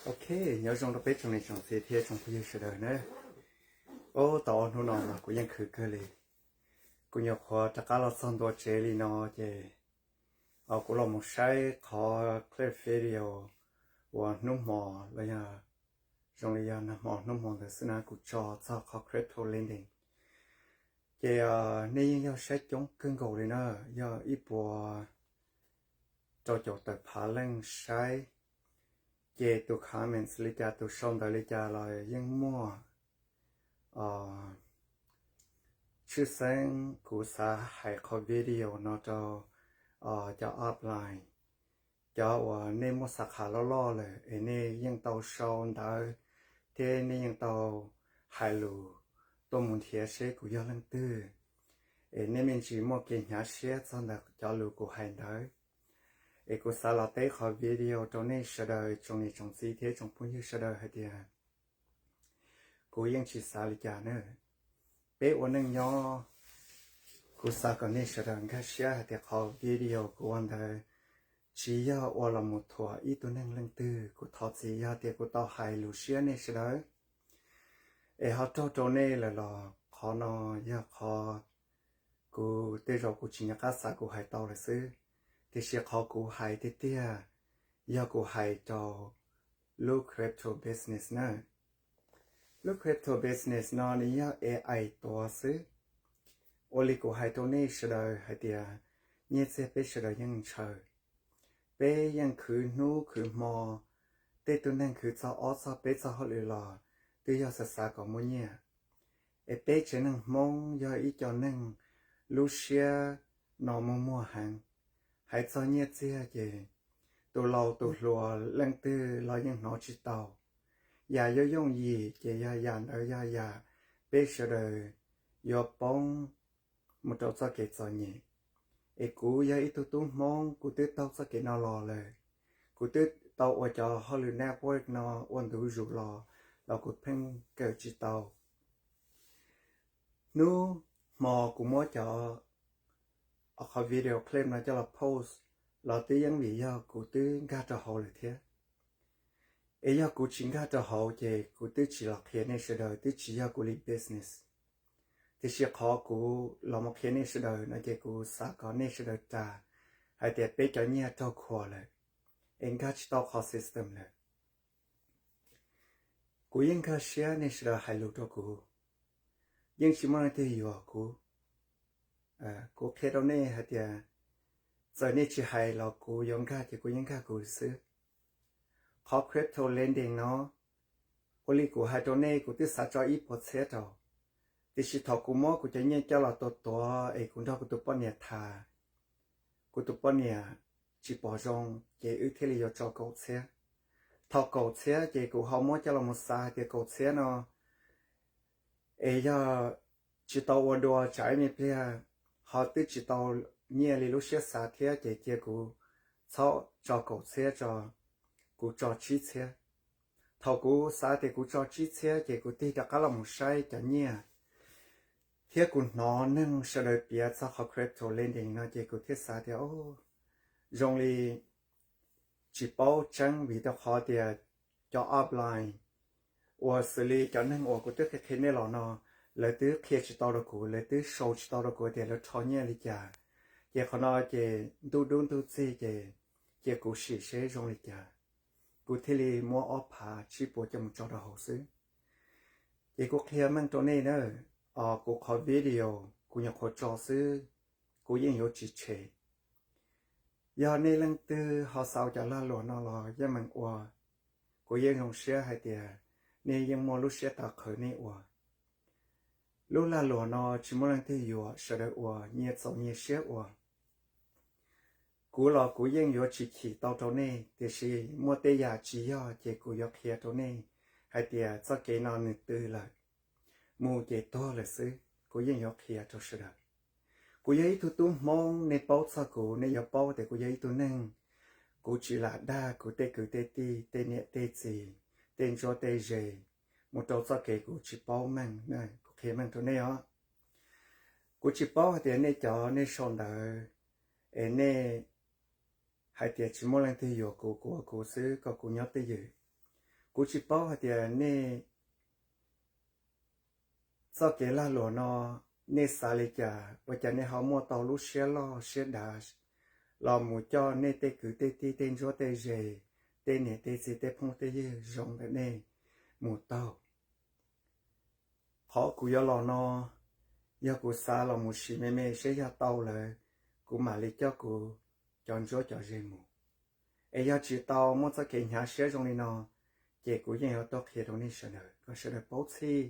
Ok, nyob zoo rau peb tsoom niam tsoom txiv thiab tsoom phooj ywg sawv daws na. Ub, tau ob hnub no mas kuv yeej khwv kawg li. Kuv nyuam qhuav rov qab los txog ntua tsev li no ces kuv los mus saib qhov clip video uas hnub hmo los yog zoo li yog nag hmo hnub hmo ntawd xwb na kuv tso txog qhov crypto lending. Ces nej yeej yog saib coob kawg nkaus li na, yog ib puas rau caum tawm phav leej saib. Ces tus comments li cas tus sau ntawv li cas los yeej muaj. Tshwj xeeb kuv xav hais qhov video no rau cov upline, cov uas nej muaj xav kha loj loj lawm es nej yeej tau sau ntawv thiab nej yeej tau hais lus tuaj mus nrhiav seb kuv yog leej twg, es nej me ntsis muaj kev hnyav siab txog ntawm cov lus kuv hais ntawd. Es kuv xav los teb qhov video rau nej sawv daws tsoom niam tsoom txiv thiab tsoom phooj ywg sawv daws hais tias kuv yeej tsis xav li cas na. Peb ua neej nyob, kuv xav kom nej sawv daws nkag siab hais tias qhov video kuv ua ntawd tsis yog ua los mus thuam ib tug neeg leej twg. Kuv thov txim yog tias kuv tau hais lus siab nej sawv daws es ho raug rau nej lawm los qhov no yog qhov kuv tej zaum kuv tsis nco qab xav kuv hais tau lawm xwb. Tiam sis qhov kuv hais tiag tiag yog kuv hais rau lub crypto business na. Lub crypto business no nws yog A I tuav xwb. Ua li kuv hais rau nej sawv daws hais tias nyiaj txiag peb sawv daws yeej ntshaw. Peb yeej khwv hnub khwv hmo, tej tug neeg khwv txog ob txog peb txog hauj lwm los twb yog xav xav kom muaj nyiaj. Es peb tsev neeg Hmoob yog ib co neeg lub siab no muag muag heev. Hais txog nyiaj txiag ces tus laus tus hluas leej twg los yeej hnov tsis tau. Yam yooj yooj yim ces yog yam ntawd yog yam peb sawv daws yuav poob mus rau txoj kev txom nyem. Es kuv yog ib tug tub Hmoob, kuv twb taug txoj kev no los lawm. Kuv twb tau ua cov hauj lwm network no ua ntu zus los, los kuv pheej kawm tsis tau. Hnub hmo kuv muab cov, qhov video clip no coj los post los twb yeej vim yog kuv twb nkag rau hauv lawm thiab. Es yog kuv tsis nkag rau hauv ces kuv twb tsis los qhia nej sawv daws, twb tsis yog kuv li business. Tiam sis qhov kuv los mus qhia nej sawv daws no ces kuv xav kom nej sawv daws ras hais tias peb cov nyiaj raug khuam lawm, es nkag tsis tau qhov system lawm. Kuv yeej nkag siab nej sawv daws hais lus rau kuv, yeej tsis muaj leej twg yuam kuv. Kuv qhia rau nej hais tias txawm nej tsis hais los kuv yuav nkag ces kuv yeej nkag kuv xwb. Qhov crypto lending no, ua li kuv hais rau nej kuv twb xav tso ib puas txhiab rau, tiam sis thaum kuv muab kuv cov nyiaj coj los tua tuav es kuv nrog kuv tus poj niam tham, kuv tus poj niam tsis pom zoo ces wb thiaj li yuav tso kaum txhiab. Thaum kaum txhiab ces kuv ho muab coj los mus xav hais tias kaum txhiab no es yog tsis tau ua dua tsam ib me pliag ho twb tsis tau nyiaj li lub siab xav thiab ces cia kuv txhob tso kaum txhiab tso, kuv tso tsib txhiab. Thaum kuv xav tias kuv tso tsib txhiab ces kuv tig rov qab los mus saib cov nyiaj thiab kuv hnov neeg sawv daws piav txog qhov crypto lending no ces kuv thiaj xav tias zoo li tsis paub tseeb vim rau qhov tias cov upline uas xws li cov neeg uas kuv twb qhia qhia nej los no, lawv twb qhia tsis tau rau kuv, lawv twb sau tsis tau rau kuv tias lawv rho nyiaj li cas. Ces qhov no ces ntuj dub ntuj txig ces cia kuv sim seb zoo li cas, kuv thiaj li muab ob phav tsib puas coj mus tso rau hauv xwb. Ces kuv qhia meej rau nej na, kuv qhov video kuv nyuam qhuav tso xwb, kuv yeej yuav tsis tshem. Yog nej leej twg ho xav ua cov lag luam no los yeej meem ua, kuv yeej zoo siab hais tias nej yeej muaj lub siab tawv qhawv nej ua. Lub lag luam no tsis muaj leej twg yuam, sawv daws ua nyias txaus nyias siab ua. Kuv los kuv yeej yuav tsis chim tau rau nej, tiam sis muaj tej yam tsis yog ces kuv yuav qhia rau nej hais tias txoj kev no nws tw lawm, mus ces tuag lawm xwb, kuv yeej yuav qhia rau sawv daws. Kuv yog ib tug tub Hmoob, nej paub txog kuv nej yuav paub tias kuv yog ib tug neeg, kuv tsis lam dag kuv tej kwv tej tij, tej niam tej txiv, tej ntsuab tej ze, mus rau txoj kev kuv tsis paub meej, kuv qhia meej rau nej os. Kuv tsis paub hais tias nej cov nej sau ntawv es nej hais tias tsis muaj leej twg yuam kuv, kuv ua kuv xwb kom kuv nyob twj ywm. Kuv tsis paub hais tias nej txoj kev lag luam no nej xav li cas, ua cas nej ho muaj tau lub siab loj siab dav los mus coj nej tej kwv tej tij, tej ntsuab tej ze, tej niam tej txiv, tej phooj tej ywg zoo ntawm nej mus taug. Qhov kuv yuav los no yog kuv xav los mus sim me me seb yog tau lawm, kuv mam li coj kuv cov ntsuab cov ze mus. Es yog tsis tau muaj txoj kev hnyav siab zoo li no, ces kuv yeej yuav tuaj qhia rau nej sawv daws kom sawv daws paub txhij.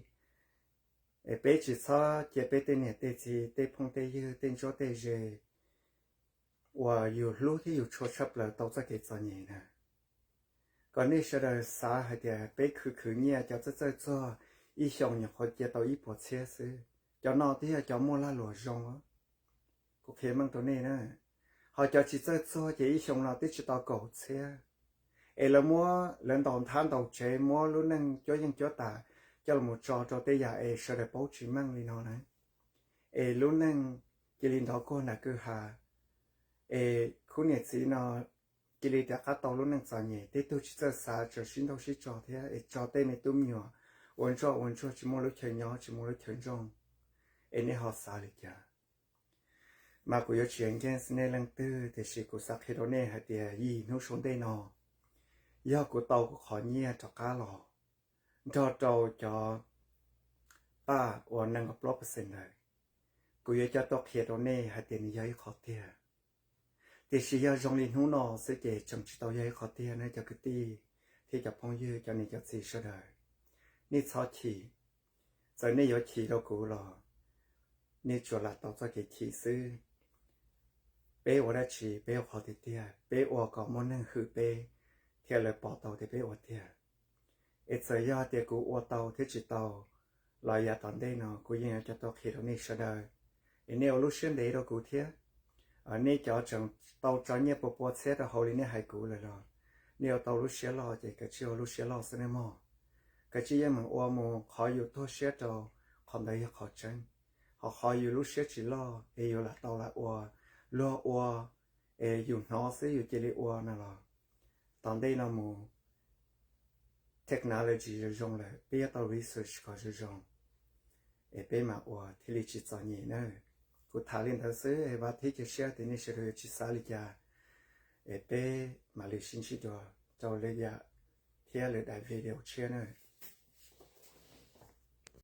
Es peb tsis txhob cia peb tej niam tej txiv, tej phooj tej ywg, tej ntsuab tej ze uas yus hlub thiab yus tshua tshaj plaws tau txoj kev txom nyem na. Kom nej sawv daws xav hais tias peb khwv khwv nyiaj cov txawj txawj txog ib xyoos nyuam qhuav cia tau ib puas txhiab xwb, cov no twb yog cov muaj lag luam zoo. Kuv qhia meej rau nej na, ho cov tsis txawj txog ces ib xyoos no twb tsis tau kaum txhiab. Es lawv muab lawv ntaus nthab ntaus tsev, muab lub neej cuab yeej cuab tam coj los tso rau tej yam es sawv daws paub tsis meej li no na. Es lub neej cia li nrov kuag nram kwj ha, es khub niam txiv no cia li rov qab tau lub neej txom nyem, tej tug tsis txawj xav tseem sib nrauj sib tso thiab es tso tej me tub me nyuam ua ntsoj ua ntsuag tsis muaj lub chaw nyob tsis muaj lub chaw nyob. Es nej ho xav li cas? Mas kuv yuav tsis nkees nej leej twg, tiam sis kuv xav qhia rau nej hais tias yim hnub sau ntej no yog kuv tau kuv qhov nyiaj rov qab los nrog rau cov paj uas nees nkaum plaub percent ntawd, kuv yuav coj tuaj qhia rau nej hais tias nws yog ib qho tiag. Tiam sis yog zoo li hnub no xwb ces tseem tsis tau yog ib qho tiag na cov kwv tij thiab cov phooj ywg, cov niam cov txiv sawv daws. Nej txhob chim, txawm nej yuav chim rau kuv los nej tsuas lam tau txoj kev chim xwb. Peb ua dab tsi peb ua qhov tiag tiag, peb ua kom muaj neeg hwm peb thiab lawv pom tau tias peb ua tiag. Es txawm yog tias kuv ua tau thiab tsis tau los yav tom ntej no kuv yeej yuav coj tuaj qhia rau nej sawv daws, es nej ua lub siab ntev rau kuv thiab. Nej cov tseem tau tso nyiaj pua pua txhiab rau hauv li nej hais kuv lawm los nej ua tau lub siab loj ces kav tsij ua lub siab loj xwb nej mog. Kav tsij yeej meem ua mus, qhov yus tuag siab rau qhov ntawd yog qhov tseeb. Ho qhov yus lub siab tsis loj es yus lam tau lam ua, luag ua es yus hnov xwb yus cia li ua no los tom ntej no mus technology zoo zoo lawm, peb yuav tau research kom zoo zoo es peb mam ua thiaj li tsis txom nyem na. Kuv tham li ntawd xwb es vam thiab cia siab tias nej sawv daws yuav tsis xav li cas, es peb mam li sib ntsib dua rau lwm yam thiab lwm daim video tshiab na.